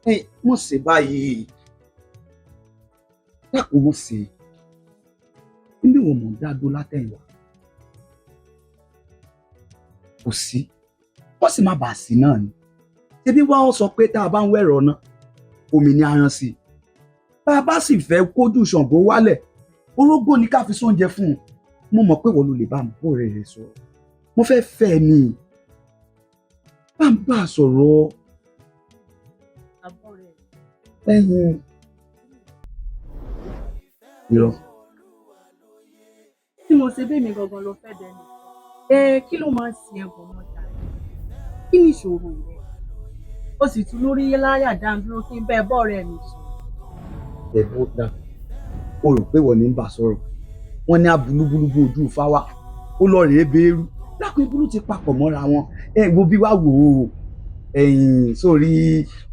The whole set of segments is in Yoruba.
Ẹ mọ̀ sí báyìí, dákun mọ̀ sí níbi wọn mọ̀ ń dá dó látẹ̀yìnwá, kò sí wọ́n sì má bàa sí náà ni. Ṣebí wá ó sọ pé tá a bá ń wẹ̀rọ náà, omi ni a rán sí i, bá a bá sì fẹ́ kójú Ṣàngó wálẹ̀, orógbó ni ká fi sóúnjẹ fún un. Mo mọ̀ pé wọ́n ló lè bá mi bọ̀rẹ̀ rẹ̀ sọ̀rọ̀. Mo fẹ́ fẹ́ ẹ ni, bá ń bá a sọ̀rọ̀. Àbọ̀ rẹ̀. Ẹ̀yìn irọ́. Tí mo ṣe bẹ́ẹ̀ mi gangan ló fẹ́ dẹnu ẹ, kí ló máa ń ṣe ẹ̀gbọ́n mọ́ jàre? Kí ni ìṣòro rẹ? Ó sì tún lórí láyà dáńdúró kí n bẹ́ẹ̀ bọ́ ọ̀rẹ́ mi sùn. Ẹ̀bùn dà, o rò pé wọ́n ní ń bà sọ̀rọ̀. Wọ́n ní abúlúbúlú ojú fáwà, ó lọ rèé béèrú. Lákùn ibúlú ti papọ̀ mọ́ra wọn. Ẹ wo bí wàá wò ó, ẹ̀yìn sórí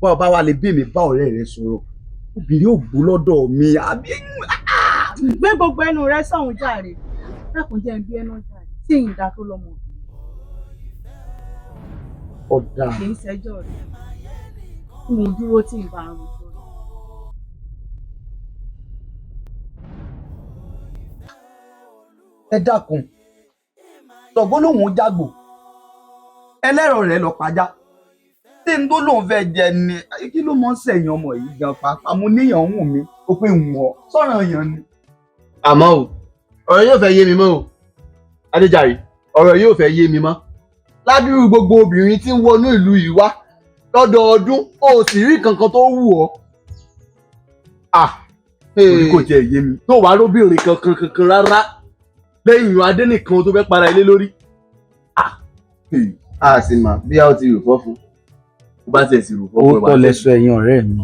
bá ọba wa lè bí mi bá ọ̀rẹ́ rẹ sọ̀rọ̀, obìnrin ò gbó lọ́dọ̀ mi àbí. Gbé gbogbo ẹnu rẹ sọ̀hún jàre, dákun jẹ́ ń bí ẹnu jàre tí ìyìndà tó lọ́mọ. Ọ̀dà. Kì í ṣẹjọ́ rẹ̀ tí mo dúró tí ì bá ń rojọ́ rẹ̀. Ẹ dákun, Ṣàngó lòun jágbò, ẹlẹ́rọ rẹ̀ lọ pàjá tí n tó lòun fẹ́ jẹ ni. Kí ló mọ̀ ń sẹ̀yìn ọmọ yìí gan pàápàá? Mo níyàn ń wù mí, ó pé ń wọ̀ sọ̀rọ̀ yàn ni. Àmọ́ o, ọ̀rọ̀ yóò fẹ́ yé mi mọ́ o, Adéjàre, ọ̀rọ̀ yóò fẹ́ yé mi mọ́. Ládùúrú gbogbo obìnrin tí ń wọnú ìlú yìí wá lọ́dọọdún, o ò sì rí kankan tó wù ọ́. Orí kò tiẹ̀ yé mi. Tó wàá róbìnrin kankan kankan rárá lẹ́yìn ìyún adé nìkan tó fẹ́ para ilé lórí. A sì mà bí a ó ti rò fọ́ fún un bá tiẹ̀ sì rò fọ́ fún ẹ. Ó tọ́ lẹ́sọ ẹ̀yin ọ̀rẹ́ mi,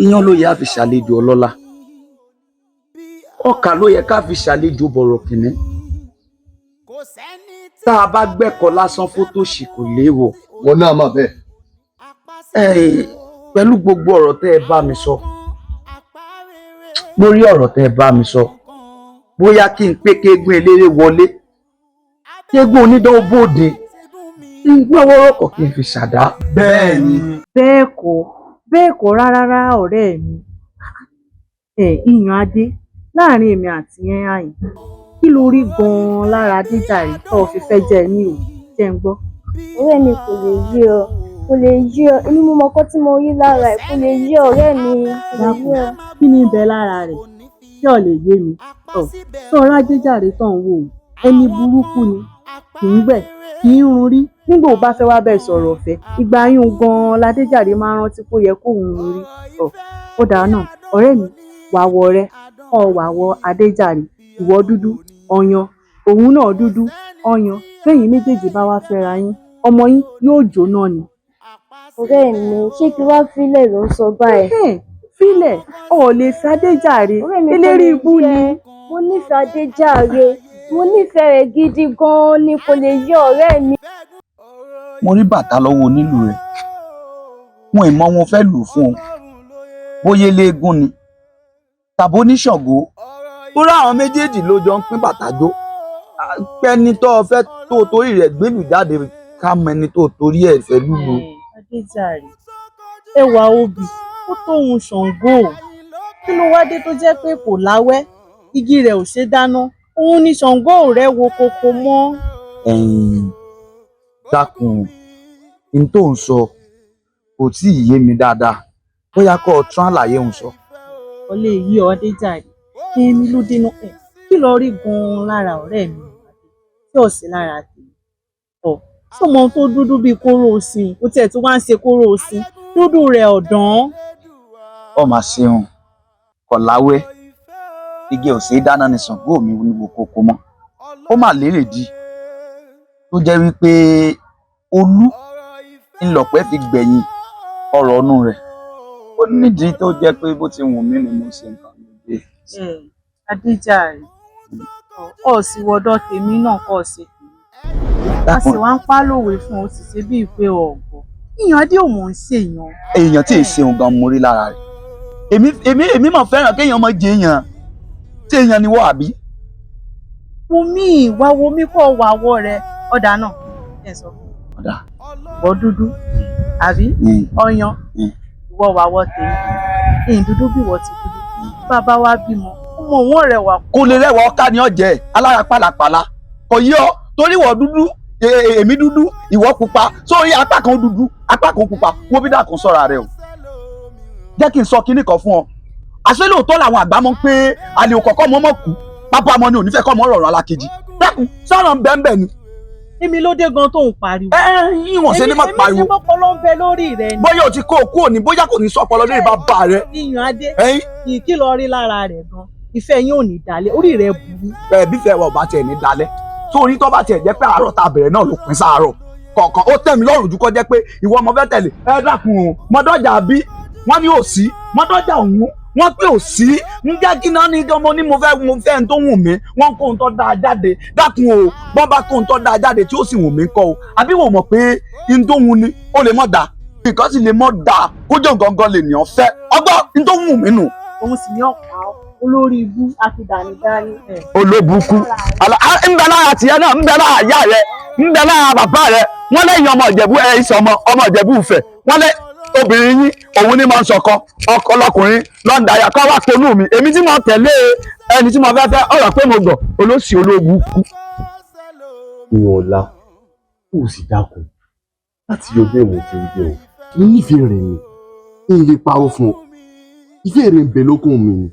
iyán ló yẹ á fi ṣàlejò ọlọ́lá, ọkà ló yẹ ká fi ṣàlejò bọ̀rọ̀kìnní. Tá a bá gbẹ́kọ̀ lásán fótòṣì kò léèwọ̀. Wọn náà mọ̀ bẹ́ẹ̀. Pẹ̀lú gbogbo ọ̀rọ̀ tẹ́ ẹ bá mi sọ, lórí ọ̀rọ̀ tẹ́ ẹ bá mi sọ, bóyá kí n pé kéégún eléré wọlé, kéégún onídán bóde, kí n gbọ́ wọ́rọ́kọ̀ kí n fi ṣàdá. Bẹ́ẹ̀ ni. Bẹ́ẹ̀ kọ́, bẹ́ẹ̀ kọ́ rárá rárá ọ̀rẹ́ mi. Ẹ ìyàn adé láàrin èmi àti ẹ̀ àyìn, kí ló rí gan-an lára Adéjàre tó o fi fẹ́ jẹ́ ẹ ní òun? Jẹ́ ń gbọ́. Ọ̀rẹ́ mi, kò lè yé ọ, kò lè yé ọ. Èmi mo mọ nǹkan tí mo rí lára ẹ̀, kò lè yé ọ̀rẹ́ mi, kò lè yé ọ. Kí ni ń bẹ lára rẹ̀ tí ò lè yé mi? Ọ̀ tó ọ̀rọ̀ Adéjàre tó ń wò ó, ẹni burúkú ni, kì í gbẹ̀, kì í run rí. Nígbà ó bá fẹ́ wá bẹ́ẹ̀ sọ̀rọ̀ ọ̀fẹ́, ìgbà yún gan-an ládéjàre máa ń rántí pé ó yẹ kóun run rí. Ọ̀ ó dáa náà, ọ̀rẹ́ mi, wàá wọ rẹ kọ́ ọ wàá wọ Adéjàre, ìwọ dúdú ọyàn, òun náà dúdú ọyàn, bẹ́yìn méjèèjì bá wá fẹ́ra yín, ọmọ yín yóò jóná ni. Ọ̀rẹ́ mi, ṣé kí wá fílẹ̀ ló ń sọ báyìí? Fílẹ̀, o ò lè fẹ́ Adéjàre, Ọ̀rẹ́ mi, kò eléré lè ibú yé ni. ẹ. Mo nífẹ̀ẹ́ Adéjàre, mo nífẹ̀ẹ́ rẹ̀ gidi gan-an ni, kò lè yé ọ̀rẹ́ mi. Mo rí bàtà lọ́wọ́ onílù rẹ̀, wọn ì mọ wọn fẹ́ lù fún un, bóyá eléégún ni tàbí oníṣàngó, torí àwọn méjèèjì ló jọ ń pín bàtà jó. Pẹ́ni tó o fẹ́ tó o torí rẹ̀ gbélù jáde, ká mọ ẹni tó o torí ẹ̀ fẹ́ lùlù. Adéjàre, ẹwà obì ó tóun Ṣàngó, kí ló wá dé tó jẹ́ pé kò láwẹ́, igi rẹ̀ ò ṣe dáná, òun ni Ṣàngó rẹ̀ wo koko mọ́. Ẹ̀yin dákun, n tó ń sọ kò tí ì yé mi dáadáa, bóyá kó o tún àlàyé òun sọ. Ọ lè yí ọ Adéjàre, èmi ló dénú ẹ, kí lọ rí gan-an lára ọ̀rẹ́ mi tí ò sí lára tèmi? Ọ tó mọ ohun tó dúdú bíi kóró osin, ó tiẹ̀ tún wá ń ṣe kóró osin, dúdú rẹ̀ ọ̀dán. Ọ mà ṣeun, kọ̀ láwẹ́, igi ò ṣeé dáná ni Ṣàngó mi ní wo koko mọ́. Ó mà lérè di tó jẹ́ wípé olú ńlọpẹ́ fi gbẹ̀yìn ọ̀rọ̀ ọnú rẹ̀. Ó nídìí tó jẹ́ pé bó ti wù mí ni mo ṣe nǹkan mi dé. Adéjàre, ọ sì wọdọ tèmi náà kọ ṣe tèmi, a sì wá ń pa lówe fún ọ, sì ṣe bíi pé ọgbọ ìyàn adé ò mọ̀ ń ṣèyàn. Èèyàn tí ì ṣeun gan mo rí lára rẹ̀. Èmi èmi èmi mà fẹ́ràn kéèyàn mọ jẹ èèyàn, tí èèyàn ni wọ́n àbí. Wo mí, wá wo mí, kọ́ wà wọ́ rẹ ọ̀dà náà ẹ̀ sọ fún Ọ̀dà. Ọ dúdú, Àbí ọyàn ìwọ wà wọ tèmi ìyìn dúdú bí ìwọ ti dúdú, bàbá wa bímọ ọmọ òun rẹwà. Kò lè rẹwà, ọkà ni ọjẹ alára pàlàpàlà kò yí ọ torí ìwọ dúdú, èmi dúdú, ìwọ pupa, sórí apá kan dúdú, apá kan pupa. Wo bí dàkún sọ́ra rẹ o, jẹ́ kí n sọ kinní kan fún ọ. Àṣé lóòótọ́ làwọn àgbà mọ̀ pé àlè òkọ̀kọ́ mọ́ mọ́ kú, pápá ọmọ ni ò ní fẹ́ kọ́ mọ́ rọ̀rọ̀ alákejì. Dákun, sọ̀rọ̀ ń bẹ́ẹ̀ ni. Èmi ló dé gan tó ń pariwo. Ẹ ẹ, ìwọ̀n ṣe ni má pariwo. Èmi ti mọ́pọlọ ń bẹ lórí rẹ ni. Bóyá o ti kó o kú òní, bóyá kò ní sọpọlọ lórí bàbá rẹ. Iyùn adé. Ẹyin. Kí lọ rí lára rẹ gan, ìfẹ́ yín ò ní dalẹ̀, orí rẹ burú. Ẹ bífẹ̀ wọ bá tiẹ̀ ní dalẹ̀, sórí tó bá tiẹ̀ jẹ́ pé àárọ̀ tá a bẹ̀rẹ̀ náà ló pín sáárọ̀ kọ̀ọ̀kan, ó tẹ̀ mí lọ́rùn ju kó jẹ́ pé ìwọ ọmọ fẹ́ tẹ̀lé. Ẹ dákun o, mọ́dọ́jà bí wọ́n ní òsí, mọ́dọ́jà òun wọ́n pé òsí ń jẹ́ kí náà ní ọmọ ní mo fẹ́ ń tó wù mí, wọ́n kó ń tọ́ da jáde. Dákun o, bọ́n bá kó ń tọ́ da jáde tí ó sì wù mí kọ́ o, àbí wò mọ̀ pé ń tó wù ni ó lè mọ̀ da, nǹkan sì lè mọ̀ da kójó gangan lè nìyàn fẹ́ ọgbọ́n ń tó wù mí nù. Òun sì ní ọ̀pá olórí ibú àfidànídání. Olóbùkú ń bẹ lára tìyẹ náà, ń bẹ lára ìyá rẹ, ń bẹ lára bàbá rẹ. Wọ́n lẹ́yìn ọmọ Ìjẹ̀bú ẹ ìsọ ọmọ ọmọ Ìjẹ̀bú Ifẹ̀, wọ́n lé obìnrin yín òun ní máa ń sọkọ ọkọ lọkùnrin lọ́ndàyà kọ́ wá ponú mi, èmi tí mo tẹ̀lé ẹni tí mo fẹ́ fẹ́ ọ̀rọ̀ pé mo gọ̀ olóṣì olóbùkú. Ìwọ̀n ọ̀la kò sì dákun láti ọjọ́ ìwọ̀n tí ń jẹ́ o. Mo nífẹ̀ẹ́ rẹ̀ ni, n lè parọ́ fún ọ. Ìfẹ́ rẹ̀ ń bẹ lọ́kàn mi ni.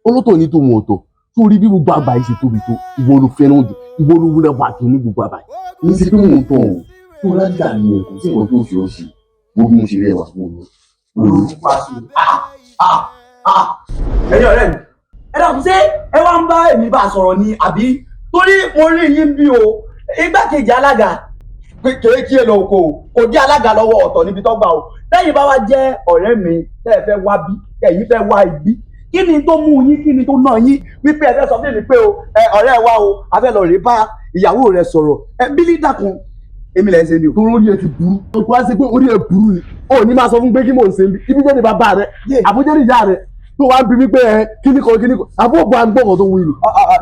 Ọlọ́tọ̀ ní tòun ọ̀tọ̀ tó rí bí gbogbo àgbáyé ṣe tóbi tó, ìwọ ló fẹ́ràn jù, ìwọ ló wúlẹ̀ wà tó ní gbogbo àgbáyé. Ní ti pé mò ń tàn ọ́ tó lájà ní ẹ̀, kò sí nǹkan tó fi ọ́ ṣe. Wo bí mo ṣe rẹwà fún ọ. Ẹ̀yin ọ̀rẹ́ mi, ẹ dàkún, ṣé ẹ wá ń bá èmi bá a sọ̀rọ̀ ni àbí? Torí mo rí yín bí o igbákejì alága kékeré kí ẹ lọ oko o, kò dí alága lọ́wọ́ ọ̀tọ̀ níbi tó gbà o. Lẹ́yìn bá wá jẹ́ ọ̀rẹ́ mi tẹ́ ẹ fẹ́ wá bí ẹ̀yin fẹ́ wá ibi, kí ni tó mú yín, kí ni tó ná yín wípé ẹ fẹ́ sọ fún mi pé o ẹ ọ̀rẹ́ wa o, a fẹ́ lọ rèé bá ìyàwó rẹ sọ̀rọ̀? Ẹ bílí, dákun, èmi lẹ́ ń ṣe ni o. Torí orí ẹ ti burú. O kò wá sí pé orí ẹ burú ni. O ní máa sọ fún pé kí mò ń ṣe bí. Ibi jẹ́ ni bàbá rẹ. Àbújá ni ìyá rẹ. Tó wá ń bi mí pé ẹ kíní kan kíní kan. Àbúrò bá ń gbọ̀ngàn tó wí ni.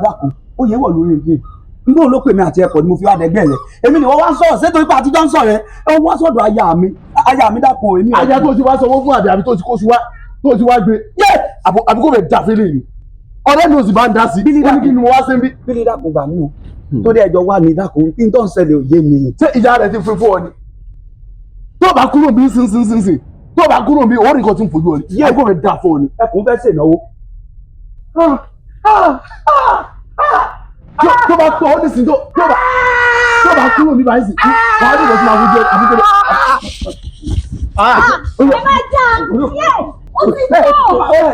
Dákun, ó yẹ wọ̀ lórí mi n bóun ló pè mí àti ẹkọ ni mo fi wá dẹgbẹ rẹ, èmi ni wọ́n wá ń sọ̀rọ̀ ṣé torí pé àtijọ́ ń sọ̀rọ̀ ẹ wá sọ̀dọ̀ aya mi, aya mi, dákun, èmi. Aya tó ti wá sanwó fún àbí àbí tó ti kó sí wá tó ti wá gbé. Yé àbí kò fẹ́ dà fílẹ̀ yìí. Ọ̀rẹ́ mi ò sì bá ń dá sí. Ó ní kí ni mo wá sí bí. Bílí, dákun, gbà mí o, torí ẹjọ́ wà ní, dákun, kí n tó ń ṣẹlẹ̀ ò yé mi. Ṣé ìyá rẹ ti fi fún ọ ni? Tó bá kúrò bí sínsínsínsìn, tó bá kúrò bí òórì kan ti ń fojú ọ ni. Yé kò fẹ́ dà fún ọ ni. Ẹkùn fẹ́ ṣènáwó. Tó bá tọ́ ọ nísìnyí, tó bá kúrò bí báyìí sí, wàá ní ìkọ̀ tí máa fojú ẹ àbí tó bá. Ẹ má jà yẹ, ó ti tó.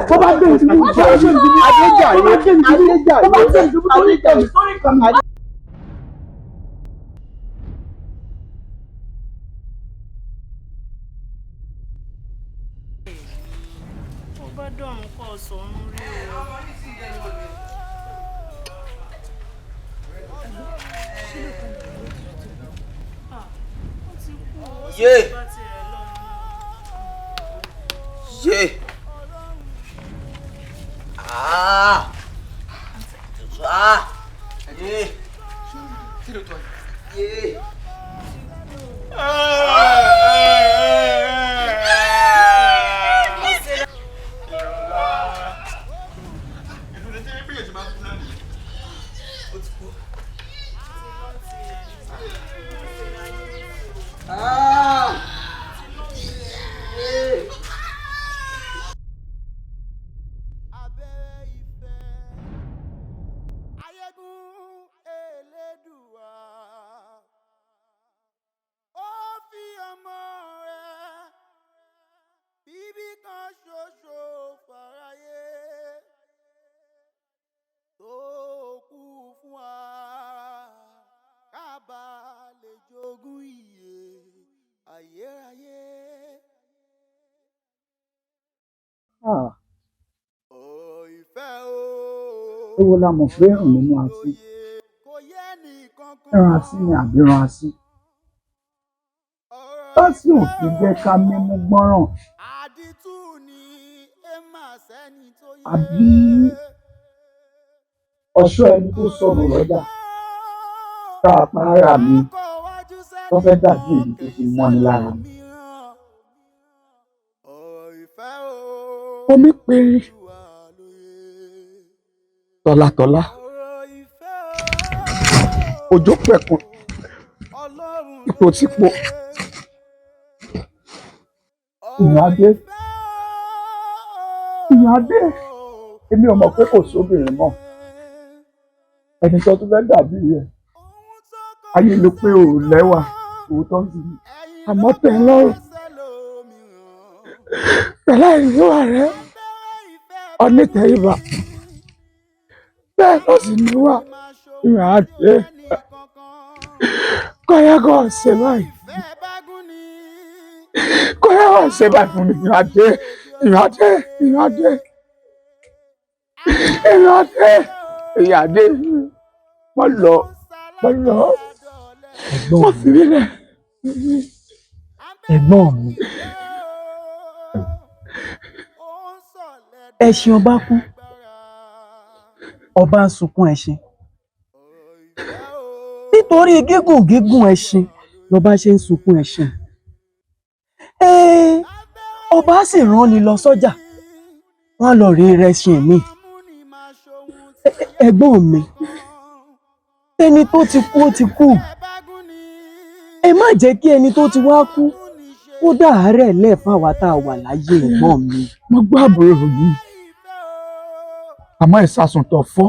Tó bá gbé ìdìbò, tó bá gbé ìdìbò, Adéjàre, tó bá gbé ìdìbò, tó bá gbé ìdìbò, Adéjàre, tó bá Mo bá dọ̀run kọ́ sọ̀run rí o. Ó ti kú, ó sì Yé. ti bá tirẹ̀ lọ. Yé! Ah! Ah! Yé! Yé! Ah! Yé! Abẹ́rẹ́ ìfẹ́ ayégún elédùà, ó fi ọmọ rẹ̀ bíbí kan ṣoṣo fàráyé tó kú fún wa ká bá lè jogún ìyè ayérayé. Ọ̀rọ̀ ìfẹ́ o. Èwo la mọ̀ pé rùn nínú asín? Kò yé nìkankan. Ẹran asín ni àbí ran asín? Tásì ò fi jẹ́ ká mímú gbọ́ràn. Àdìtú ni ẹ máa sẹ́ni tó yé. Àbí ọ̀ṣọ́ ẹni tó sọnù lọ́jà tá a pa ara mi tó fẹ́ dàbí èyí tó ti mọ́ni lára mi. Omi péré tọ̀làtọ̀là, òjò pẹ̀kun ipòtípò. Ìyáadé, ìyáadé, èmi ò mọ̀ pé kò sóbìnrin mọ́ ẹni tó tún fẹ́ dàbí rẹ̀. Ayé ló pé ò lẹ́wà, òótọ́ sì ni, àmọ́ tẹ́ ẹ lọ́rùn pẹ̀lú àìníwà rẹ ọ̀nìtẹ̀ríba, bẹ́ẹ̀ ló sì níwà. Ìyáadé, kọ́yẹ́kọ́ ṣe báyìí, kọ́yẹ́kọ́ ṣe báyìí fún mi. Ìyáadé, ìyáadé, ìyáadé, ìyáadé, ìyáadé, mo lọ, mo lọ, mo fi mí lẹ̀. Ẹ̀gbọ́n mi, ẹṣin ọba kú, ọba ń sunkún ẹṣin. Nítorí gígùn gígùn ẹṣin lọba ṣe ń sunkún ẹṣin. Ee, ọba sì rán ni lọ sọ́jà, wọ́n lọ rí rẹṣin mi. Ẹ̀gbọ́n mi, ẹni tó ti kú ó ti kú. Ẹ má jẹ́ kí ẹni tó ti wá kú kó dàárẹ̀ lẹ̀ fáwa tá a wà láyé, ẹ̀gbọ́n mi. Mo gbọ́ àbúrò yìí, àmọ́ ìsasùn tó fọ́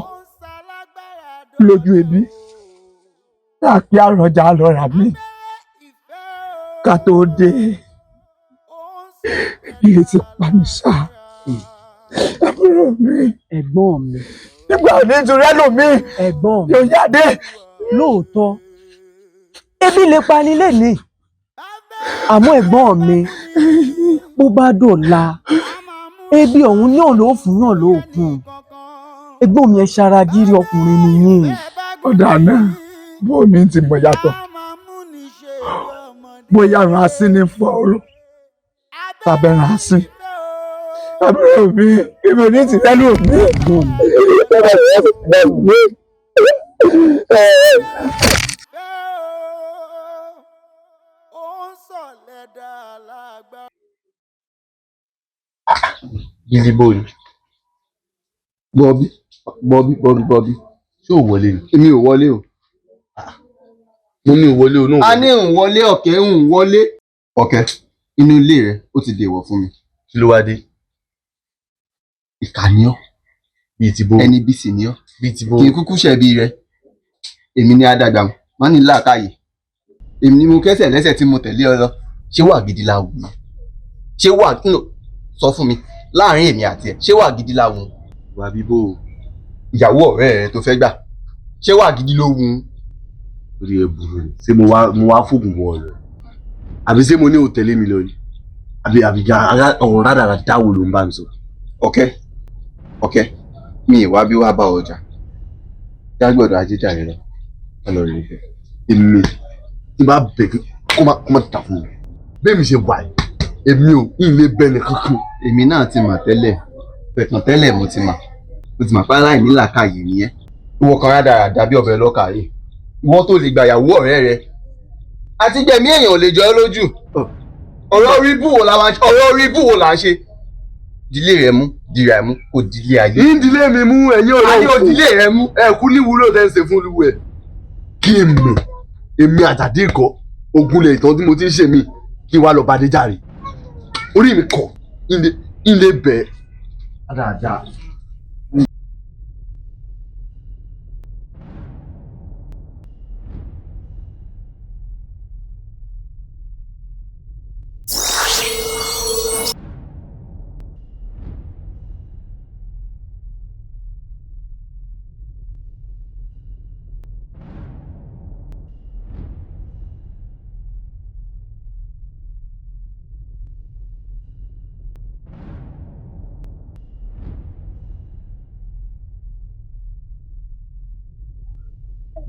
lójú ebi tá a pé àròjà lọ rà mí ká tó dé, ebi lè ti pa mí sá, àbúrò mi. Ẹ̀gbọ́n mi. Nígbà òní ìtura lómi. Ẹ̀gbọ́n mi. Yóò yáde. Lóòótọ́ ebi lè pani lénìí, àmọ́ ẹ̀gbọ́n mi, bó bá dọ̀la, ebi ọ̀hún náà ló fún náà lóògùn. Ẹ̀gbọ́n mi, ẹ ṣaragírí, ọkùnrin nìyí. Ọ̀dà náà, bó ní ti mọ̀ yàtọ̀ bóyá ran asín ní fọ́ ọ̀rọ̀ tàbí ran asín. Àbúrò mi, èmi ò ní ti rẹ́lù mi. Gidi bò ni. Bọ́bí, Bọ́bí, Bọ́bí, Bọ́bí. Ṣé ò wọlé ni? Èmi ò wọlé o. Mo ní ìwọlé o náà. A ní ń wọlé, ọ̀kẹ́ ń wọlé. Ọ̀kẹ́, inú ilé rẹ ó ti dèwọ̀ fún mi. Kí ló wá dé? Ìkà ni ọ́. Bíi ti bó. Ẹni bí sì ni ọ́. Bíi ti bó. Kì í kúkú ṣẹ̀bi rẹ. Èmi ni adàgbà má ní làákàyè. Èmi ni mo kẹ́sẹ̀ lẹ́sẹ̀ tí mo tẹ̀lé ọ lọ. Ṣé wà gidi la wù ú? Ṣé wà no sọ fún mi láàrin èmi àti ẹ, ṣé wà gidi la wù ú? Wà bíbó o. Ìyàwó ọ̀rẹ́ rẹ tó fẹ́ gbà, ṣé wà gidi ló wù ú? Orí ẹ burú ni. Ṣé mo wá fóògùn wọ ọ̀rẹ́? Àbí ṣé mo ní o tẹ̀lé mi lọ ni? Àbí ọ̀rọ̀ rádaràda wo ló ń bá mi sọ? Ọ̀kẹ́, ọ̀kẹ́, mi ì wá bí wá bá ọjà. Jágbọ́dọ̀ ajíjàre lọ. Ọlọ́run ìfẹ́. Èmi tí n bá bẹ̀ kí kó má dà fún mi. Bẹ́ẹ̀ mi ṣe wà yìí, èmi ò ń lè bẹ́ẹ̀ ní kankan. Èmi náà ti mọ̀ tẹ́lẹ̀, pẹ̀tàn tẹ́lẹ̀ mo ti mọ̀. Mo ti mọ̀ pé aláìní làákàyè nìyẹn. Ìwọ kan rádaràda bí ọbẹ̀ lọ́kà yìí. Ìwọ tó lè gbàyàwó ọ̀rẹ́ rẹ. Àti gbẹ̀mí èèyàn ò lè jọ ẹ́ lójú. Ọ̀rọ̀ orí bù wo la wá ń ṣe? Ọ̀rọ̀ orí bù wo là ń ṣe? Dílé rẹ mú, dìrà ẹ mú, kò dílé ayé. Ìdílé mi mú ẹ̀yin ọ̀rẹ́ A ní o dílé rẹ mú. Ẹ kú ní ìwúlò tẹ́ ń ṣe fún olúwẹ̀. Kí n mọ̀, èmi àjàdí ikọ̀, ogun lè tán tí mo ti ń ṣe mí, kí n wá lọ bá dé jàre. Orí mi kọ̀, ilé bẹ̀. Dáadáa.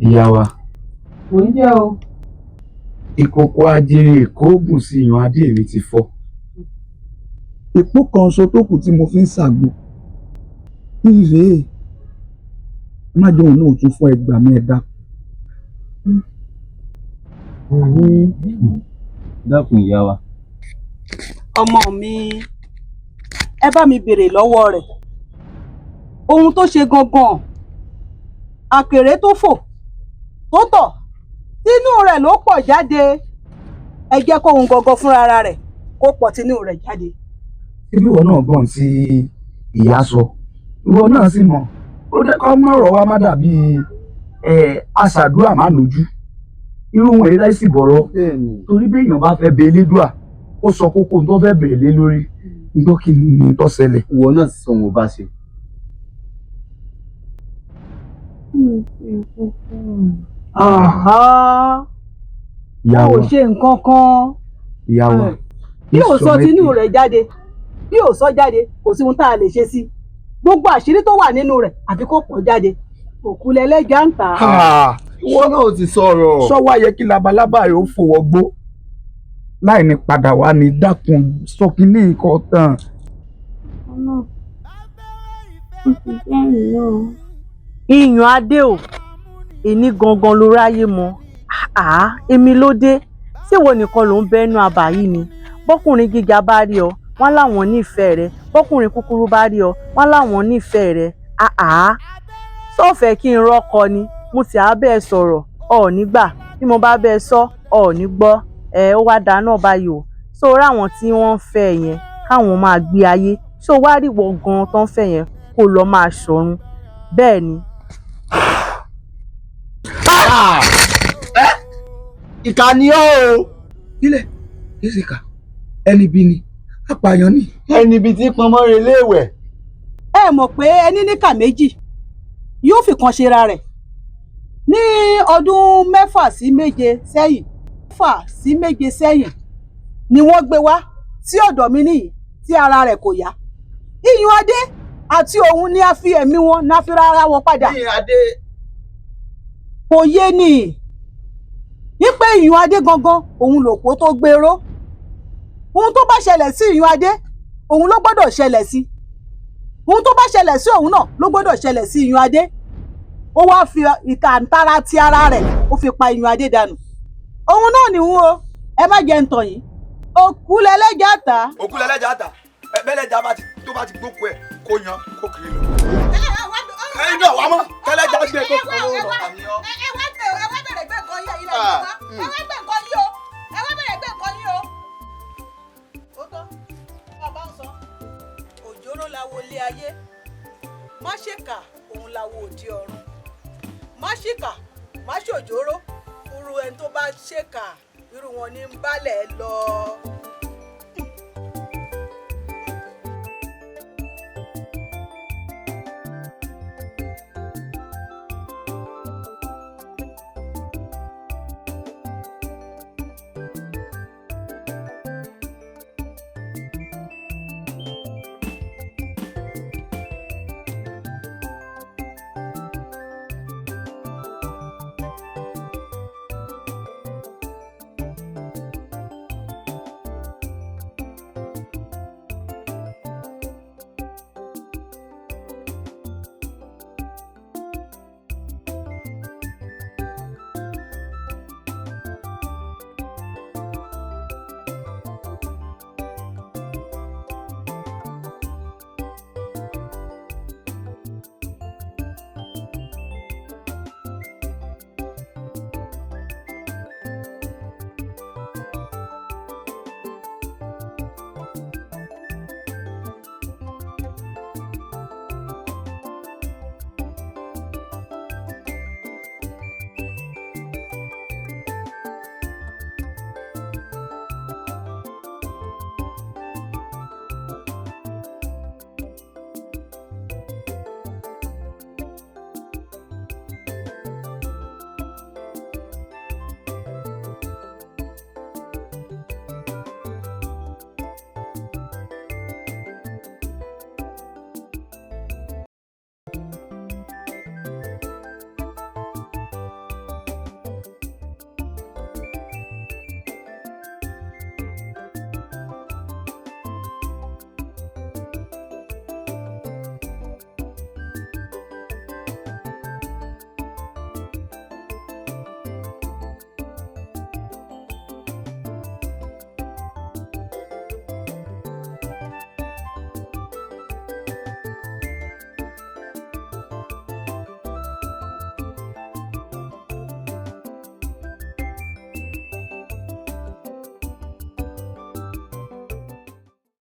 Ìyá wa. Mò ń jẹ́ o. Ìkòkò ajere ìkóògùn sí ìyàn adé mi ti fọ́. Ìpó kan ṣo tó kù tí mo fi ń ṣàgbo ìrèé má jẹ́ òun náà tún fọ́, ẹgbàá mi, ẹ̀dá. Dákun, ìyá wa. Ọmọ mi, Ẹ bá mi béèrè lọ́wọ́ rẹ̀ ohun tó ṣe gangan. Àkèré tó fò tó tọ̀ tínú rẹ̀ ló pọ̀ jáde. Ẹ jẹ́ kóhun gangan fúnra rẹ̀ kó pọ̀ tínú rẹ̀ jáde. Síbí ìwọ náà gbọ́n tí ìyá sọ, ìwọ náà sì mọ̀ ó dẹ́ kọ́ mọ̀rọ̀ wa má dàbí aṣàdúrà má lójú irú wọn èyí láìsí bọ̀rọ̀, torí bí èèyàn bá fẹ́ bẹ elédùà, ó sọ kókó tó fẹ́ bẹ̀rẹ̀ lé lórí. Gbọ́, kí ni tó ṣẹlẹ̀? Ìwọ náà sọ wọn bá ṣe. Ìyá Kò wa. ṣe nǹkan kan. Ìyá wa. Bí ò sọ tinú rẹ̀ jáde, bí ò sọ jáde, kò sí ohun tá a lè ṣe sí. Gbogbo àṣírí tó wà nínú rẹ̀, àfi kó pọ̀ jáde. Òkú lẹlẹ́jà ń tà á. Ìwọ náà ti sọ̀rọ̀. Sọ wá yẹ kí labalábá rẹ̀ ó fòwọ́ gbó láì ní padà wá ní. Dákun, sọ kí ní nǹkan tán. Iyùn adé o, èní gangan ló ráyè mọ. Àá, èmi ló dé. Ṣéwọ nìkan ló ń bẹnu àbá yìí ni? Bọ́kùnrin gíga bá rí ọ, wọ́n láwọn nífẹ̀ẹ́ rẹ. Bọ́kùnrin kúkúrú bá rí ọ, wọ́n láwọn nífẹ̀ẹ́ rẹ. Àá, sọfẹ kí n rọkọ ni? Mo sì á bẹ́ẹ̀ sọ̀rọ̀ ọ nígbà bí mo bá bẹ́ẹ̀ sọ ọ ní gbọ́. Ẹ ó wá dáná báyìí o. So ráwọn tí wọ́n ń fẹ́ yẹn, káwọn máa gbé ayé. So wá rí wọ gan tó ń fẹ́ yẹn, kó lọ máa ṣọ̀run bẹ́ẹ̀ ni. Ìkà ni ọ́ o. Nílẹ̀ kì í ṣe kà, ẹni bí ni, apààyàn ni. Ẹni ibi tí pọnmọ́ rẹ léèwẹ̀. Ẹ mọ̀ pé ẹni níkà méjì yóò fi kan ṣera rẹ̀. Ní ọdún 6 sí 7 sẹ́yìn, 6 sí 7 sẹ́yìn ni wọ́n gbé wá sí ọ̀dọ̀ mi níyì tí ara rẹ̀ kò yá. Iyùn adé àti òun ni a fi ẹ̀mí wọn ní a fi ra ara wọn padà. Iyùn adé. Kò yé ni wípé iyùn adé gangan òun lòpó tó gbèrò. Ohun tó bá ṣẹlẹ̀ sí iyùn adé, òun ló gbọ́dọ̀ ṣẹlẹ̀ sí. Ohun tó bá ṣẹlẹ̀ sí òun náà ló gbọ́dọ̀ ṣẹlẹ̀ sí iyùn adé. Ó wá fi ìtàntara ti ara rẹ̀, ó fi pa iyùn adé dànù. Òun náà nìhun o. Ẹ má jẹ́ ń tàn yín, òkú lẹlẹ́jà tà. Òkú lẹlẹ́jà tà. Bẹ́lẹ́jà bá ti tó bá ti gbókù ẹ̀, kó yan kó kiri lọ. Ẹyin náà wà mọ́ kẹlẹ́jà gbé kó kiri lọ. Ẹ wá bẹ̀rẹ̀ gbé nǹkan yín, ilẹ̀ Yorùbá. Ẹ wá gbé nǹkan yín o, ẹ wá bẹ̀rẹ̀ gbé nǹkan yín o. Ó tán, ọba ń sọ òjòrò la wo ilé ayé, má ṣèkà, òun la wo òde ọ̀run. Má ṣìkà, má ṣòjòrò. Irú ẹni tó bá ṣèkà, irú wọn ní ń bálẹ̀ lọ.